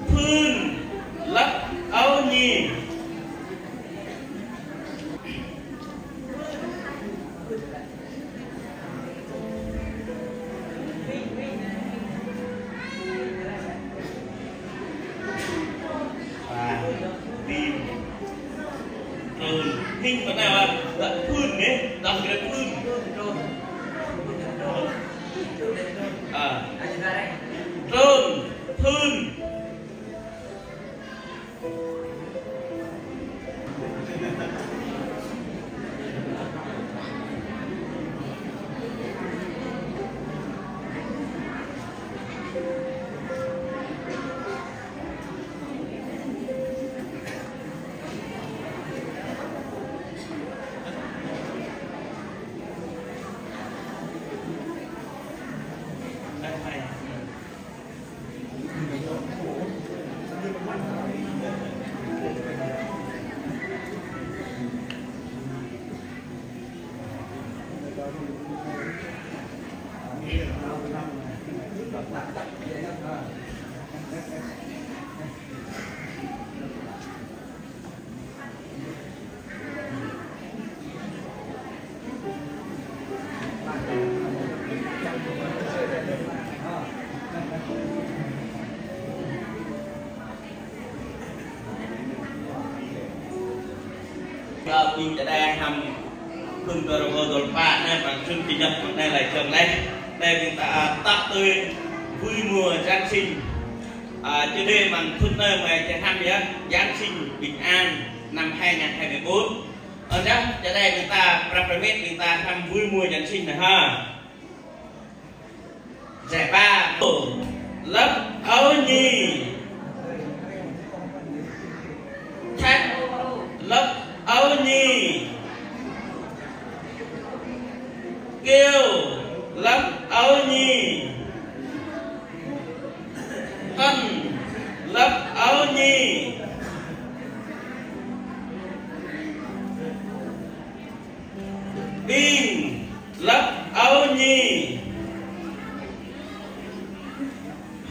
Phưn, lớp áo nhi. Và Rin. Trôn. Hinh bơnai wa, đọc Phưn nê, đọc cái Phưn. À. Trôn, Phưn. Ƀing ta đang hăm khul pơrơkâo dôl pă anai, păng sun pơñăp păng anai lai jơng laih. Anai ƀing ta, à, tăp tui vui mùa Giáng sinh. À, chủ đề mơ̆ng khul anai mơ̆ čang hăm yơh, Giáng sinh bình an năm hai ngàn hai mươi bốn. Ơ, anŭn yơh, čơđai ƀing ta, prap rơmet ƀing ta hăm vui mùa Giáng sinh anai ha. Giải ba, lớp áo nhi. Thách, lớp áo nhi. Kiêu, lớp áo nhi. Tân, lớp áo nhi. Đinh, lớp áo nhi.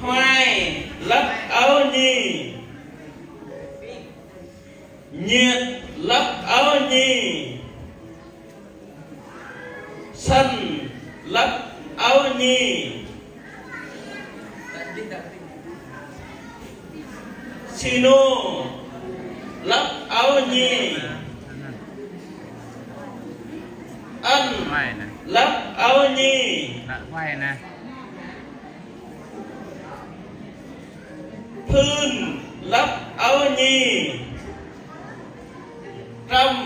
Hoài, lớp áo nhi. Nhiệt, lớp áo nhi. Sân, lớp áo nhi. Sinu, lớp áo nhi. Ân, Hoài nè. Lớp áo nhi. Nè, Hoài nè. Phưn lăp ao nhi. Trâm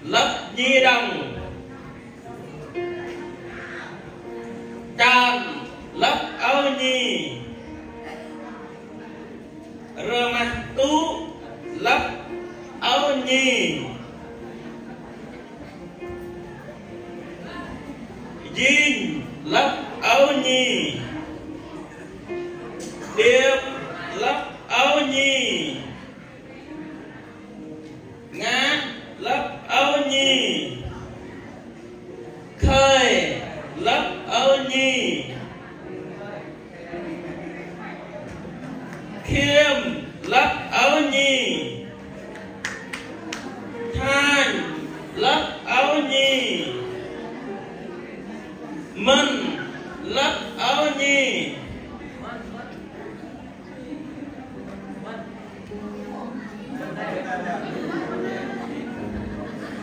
lăp nhi đồng. Čan lăp ao nhi. Rơmah tŭ lăp ao nhi. Jing lăp ao nhi. Điêp lăp ao nhi. Ngă lăp ao nhi. Khơi lăp ao nhi. Khiêm lăp ao nhi. Thanh lăp ao nhi. Mơ̆n lăp ao nhi.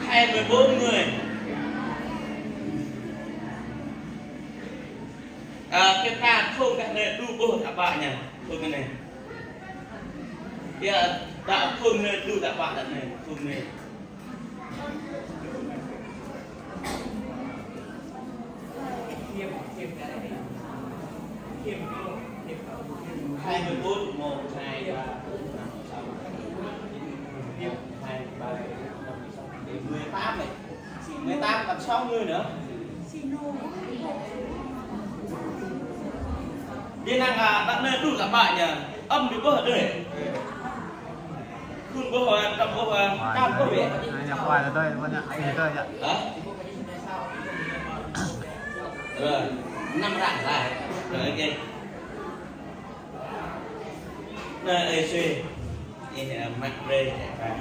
Hai mươi bốn người. À, cái ta không cái này đủ bố thả bạ nha. Không cái này. Dạ, đã không này đủ thả bạ đã này, không này. Hai mươi bốn, một, hai, ba, bốn, năm, sáu, bảy, tám, mười tám này. Mười tám còn sáu người nữa. Đi năng, à, bạn này đủ thả bạ nhỉ? Âm đi bố ở đây. Phun bố hoa, trăm bố hoa, trăm bố hoa. Nhập hoài là tôi, tôi nhận, anh tôi nhận. Hả? Rồi, năm rạng lại. Rồi, ok. Nă, ê, suy. Ê, à, mă brơi, à.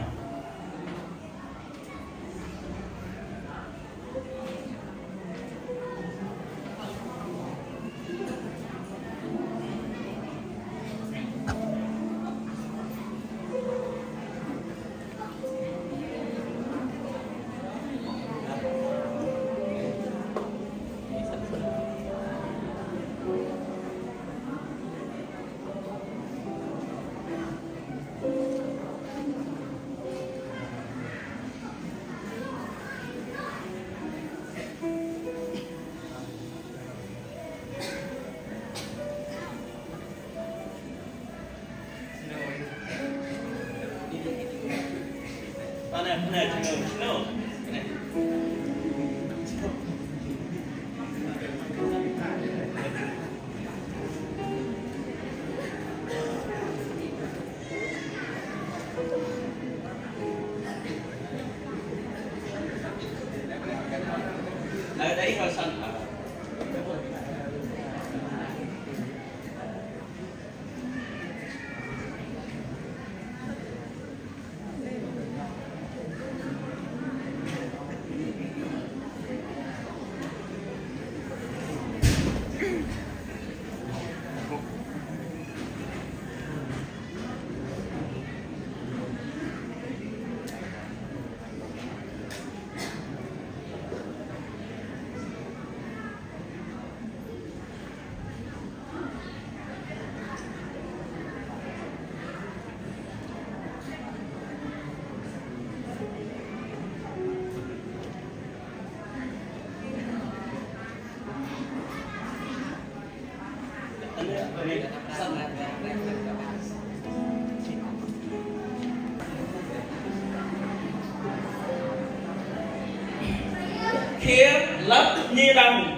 Khiêm lăp nhi đồng.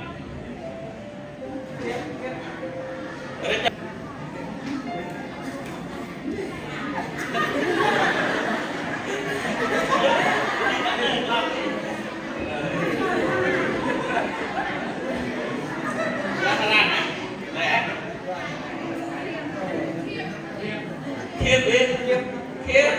Khiêm đi, khiêm.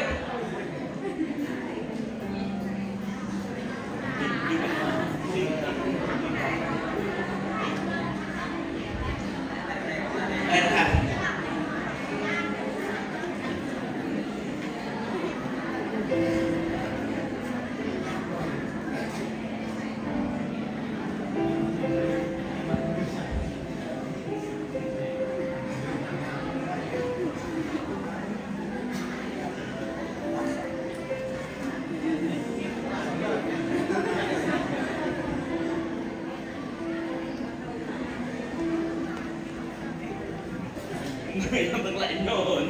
Người ta tức lại nôn.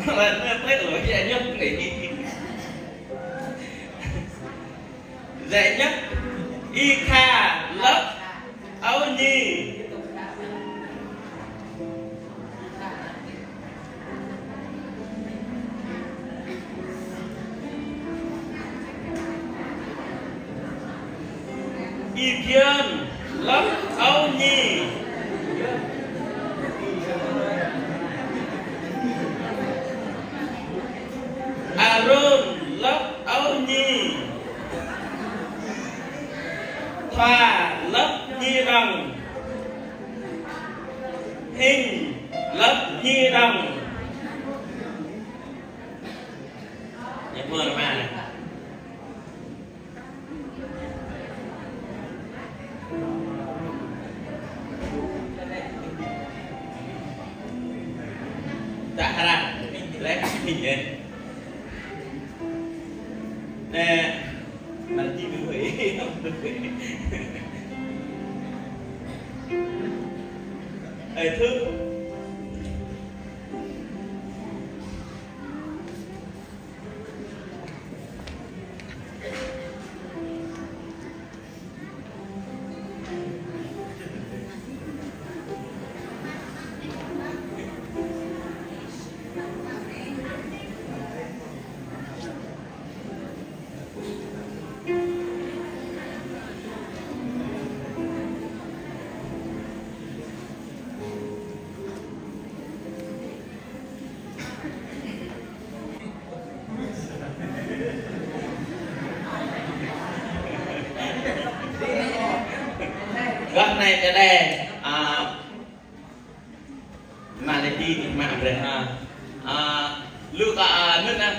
Lại mê pết lối dễ nhất này. Dễ nhất. Y Kha, lớp âu nhi. Y Phiơn, lớp âu nhi. A Rôn, lớp âu nhi. Thoa, lớp nhi đồng. Hinh, lớp nhi đồng. Nhập mơ mà. Dah harap, leh pinjam. Nè, nanti dulu, eh. Eh, tu. Gah anai čơđai, a, mă lĕ đi, mă brơi ha. A, lu ka, a, nun a.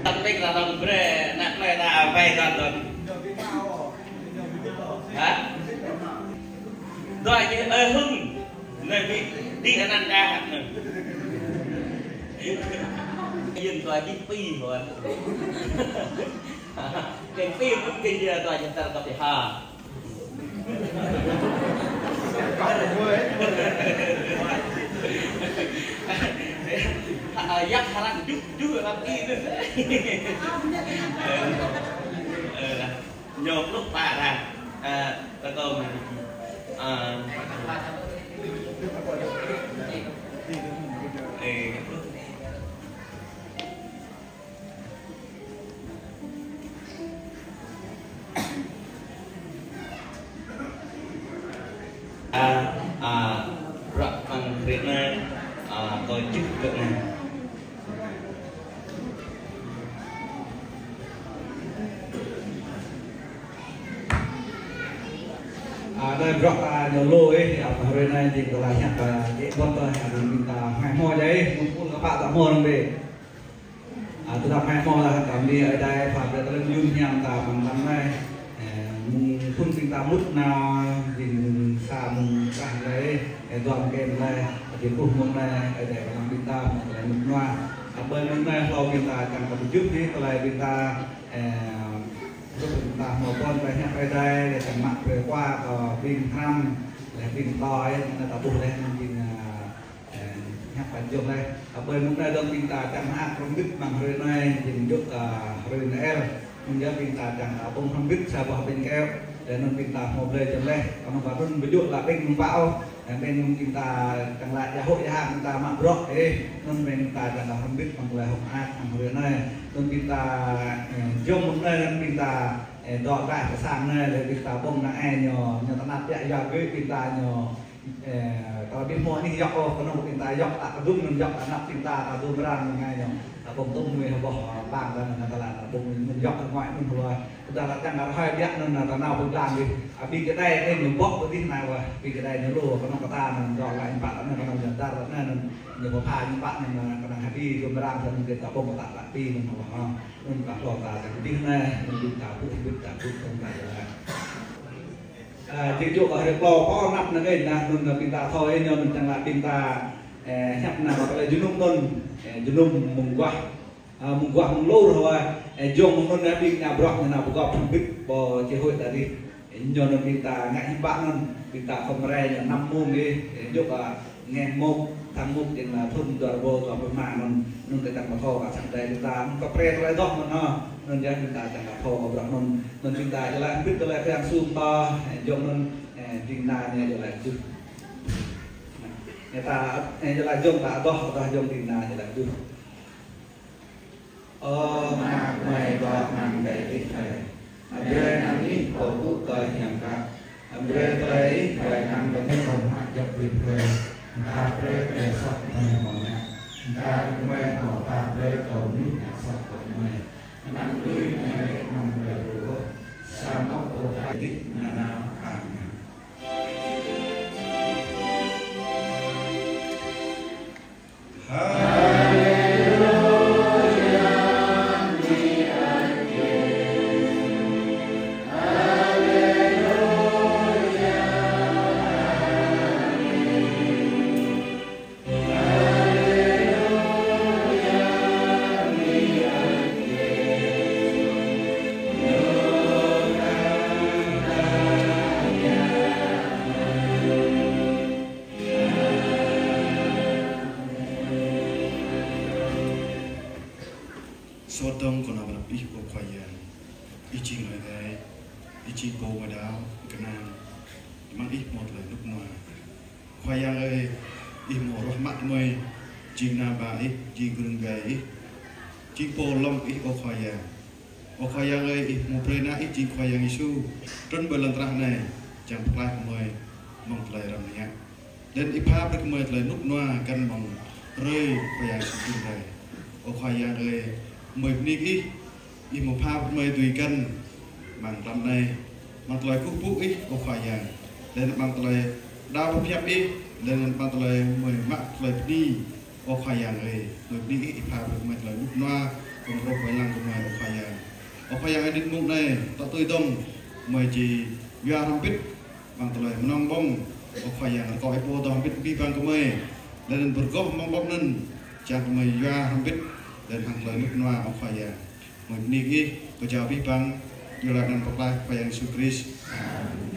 Tăm pik ta tăm brơi, năk nai ta abai ta tăm. Hă? Dua jih ơi hưng, nai bi, đi anăn đa hăt nai. Yên dua jih pi hua. Keng pi mŭt keng jih dua jih tar kap ha. Yak harap duk duk lăp i. Ñu pluh pă ră. Ơ, ta kâo mă đi. Ơ. Ơ. A, a, bruă mơ̆ng krĭ anai, a, kâo čih kơ anai. A, anai bruă, a, ñu lu, ơ, a, hrơi anai jing kơ la hiăp, a, jĕ ƀôn tơ, a, ƀing ta hmâo hmâo jai, ơ, mơ̆ng pul Pă ta hmâo răng bĕ. A, tơdah mai hmâo lah, ta mơni Ơi Adai pha brơi tơlơi mơyun hiam ta amăng mlam anai. Ơ, mơ̆ng phun ƀing ta mŭt nao, ƀing sa mơ̆ng tah anai, ơ, dua mơ̆ng kơm anai, ơ, jing pluh mơ̆ng anai, Ơi Adai pơnăng ƀing ta, mơ̆ng tơlơi mŭt nao. Ơ, ƀơi mơ̆ng anai, hlâo ƀing ta čang kơ pơjuh dih, tơlơi ƀing ta, ơ, ƀing ta hmâo ƀôn tơlơi hiăp Ơi Adai, lĕ čang mă brơi kơ ƀing hrăm, lĕ ƀing tơlơi, anŭn ta ƀuh lĕ, ƀing, ơ, Ơ, hiăp pơjơ̆ lĕ, ơ, ƀơi mơ̆ng anai dơ̆ng ƀing ta čang mơak hrŏm hơbĭt amăng hrơi anai, jing djơ̆, ơ, hrơi Noel. Mơ̆ng anai ƀing ta čang, ơ, ƀơ̆ng hrŏm hơbĭt sa boh ƀing keo. Lĕ anŭn ƀing ta hmâo blơi čang lĕ, kơnơ̆ng pă anŭn ƀu djơ̆ lă ƀing mơ̆ng pă ôh. Ơ, ƀing mơ̆ng ƀing ta čang lă djă hŏk djă hăng ƀing ta mă bruă, ơ. Anŭn ƀing ta čang lă hrŏm hơbĭt amăng tơlơi hơ̆k mơak amăng hrơi anai. Anŭn ƀing ta, ơ, jơ̆ng mơ̆ng anai anŭn ƀing ta, ơ, dŏ glaĭ pơ sang anai, lĕ ƀing ta ƀơ̆ng năng ai ñu, ñu tơnap biă yua gơ̆ ƀing ta ñu Ơ, tơlơi ƀing hmâo anih yŏk ôh, kơnơ̆ng ƀing ta yŏk ta kơdŭng anŭn yŏk ta năp ƀing ta, ta dŏ mơrang anŭn ngai ñu. Ta ƀơ̆ng tŭm mui hơboh, ơ, bang ta anŭn ta lăng, ta ƀơ̆ng anŭn yŏk ta ngui anŭn hơboh. Ta lăng čang ta rơhơi biă anŭn ta nao pơ blang dih. Ơ, ƀing kơđai anai ñu ƀŏk pơ dih anai wơ̆t. Ƀing kơđai ñu lu, kơnơ̆ng kơ ta anŭn dŏ glaĭ pă anŭn kơnơ̆ng ñu dar anŭn anŭn. Ñu pơpha ñu pă anŭn kơnơ̆ng hơdip dŏ mơrang ta anŭn kơ ta ƀơ̆ng ta lăp ƀing anŭn hơboh. Anŭn ta hlâo ta čang dih anai, anŭn ƀing ta ƀuh, ƀing ta ƀuh, ƀing ta lăng. Ơ, jing djơ̆ kơ hrơi klâo, pô năp năng ai, năng anŭn ƀing ta thâo ai ñu anŭn čang lă ƀing ta, ơ, hiăp năng kơ tơlơi jơnum anŭn, ơ, jơnum mơguah, ơ, mơguah mơlur hơwa, ơ, jơ̆ng mơ̆ng anŭn ƀing ñu bruă ñu nao pơgop hrŏm hơbĭt pô či huĭ ta dih. Ơ, ñu anŭn ƀing ta ngă hiư̆m pă anŭn, ƀing ta khŏm rai ñu năm mông dih, ơ, djơ̆ kơ Nge mông, thăng mông jing lĕ thŭn dua rơbâo dua pluh rơma anŭn, anŭn ta čang kơ thâo kơ sang Ơi Adai ƀing ta, anŭn kơ pre tơlơi dŏ mơ̆n hă, anŭn yơh ƀing ta čang kơ thâo kơ bruă anŭn, anŭn ƀing ta jơlan ƀit tơlơi Khua Yang sum ta, ơ, jơ̆ng anŭn, ơ, ding kơna ñu jơlan juh. Ñu ta, ơ, jơlan jơ̆ng ta adoh, adoh jơ̆ng ding kơna jơlan juh. Ơ Ama gơmơi dŏ amăng adai Ih hơi. Amăng adai Ih pơpŭ tơlơi hiam klă. Amăng adai Ih brơi anăm kơ gơmơi hơmâo djŏp ƀơi tơlơi. Pha brơi tơlơi soh gơmơi hơmâo ngă. Pha gơmơi hơmâo pha brơi kơ mơnuih ngă soh kơ gơmơi. Anăm lui gơmơi amăng tơlơi rŭ ôh. Samơ̆ pơtô Ih nanao. Amen. Sơdong kơ nao pơrăp Ih, ơ Khua Yang. Ih jing Ơi Adai, Ih jing Pô mơdao kơnang, amăng Ih hmâo tơlơi rơnŭk rơnua. Khua Yang ơi, Ih hmâo ruah mă gơmơi, jing ană bă Ih, jing gơnam gai Ih, jing pô lŏm Ih, ơ Khua Yang. Ơ Khua Yang ơi, Ih hmâo brơi Ană Ih jing Khua Yang Yêsu, trŭn ƀơi lŏn tơnah anai, čang pơklaih gơmơi, mơ̆ng tơlơi răm ngă. Laih anŭn Ih pha brơi gơmơi tơlơi rơnŭk rơnua găn mơ̆ng hrơi Khua Yang Yêsu trŭn rai. Ơ Khua Yang ơi, gơmơi bơni kơ Ih, Ih hmâo pha brơi gơmơi dưi găn amăng mlam anai, amăng tơlơi kơkuh pơpŭ Ih, ơ Khua Yang. Laih anŭn amăng tơlơi đaŏ pơhiăp Ih, laih anŭn amăng tơlơi gơmơi mă tơlơi bơni, ơ Khua Yang ơi, gơmơi bơni Ih, Ih pha brơi gơmơi tơlơi rơnŭk rơnua, kơ mơ̆ng rŏh wai lăng gơmơi, ơ Khua Yang. Ơ Khua Yang ơi, anŭn mông anai, tŏ tui dơ̆ng, gơmơi či yua hrŏm hơbĭt, amăng tơlơi mơnơ̆ng ƀơ̆ng, ơ Khua Yang, rơkâo Ih pô dŏ hơbĭt abih bang gơmơi, laih anŭn pơrơgoh mơ̆ng ƀơ̆ng anŭn, čang gơmơi yua hrŏm hơbĭt, laih anŭn hăng tơlơi rơnŭk rơnua, ơ Khua Yang. Gơmơi bơni kơ Ih, pơjao abih bang, yua laih anŭn pơklaih Khua Yang Yêsu Krist. Amen.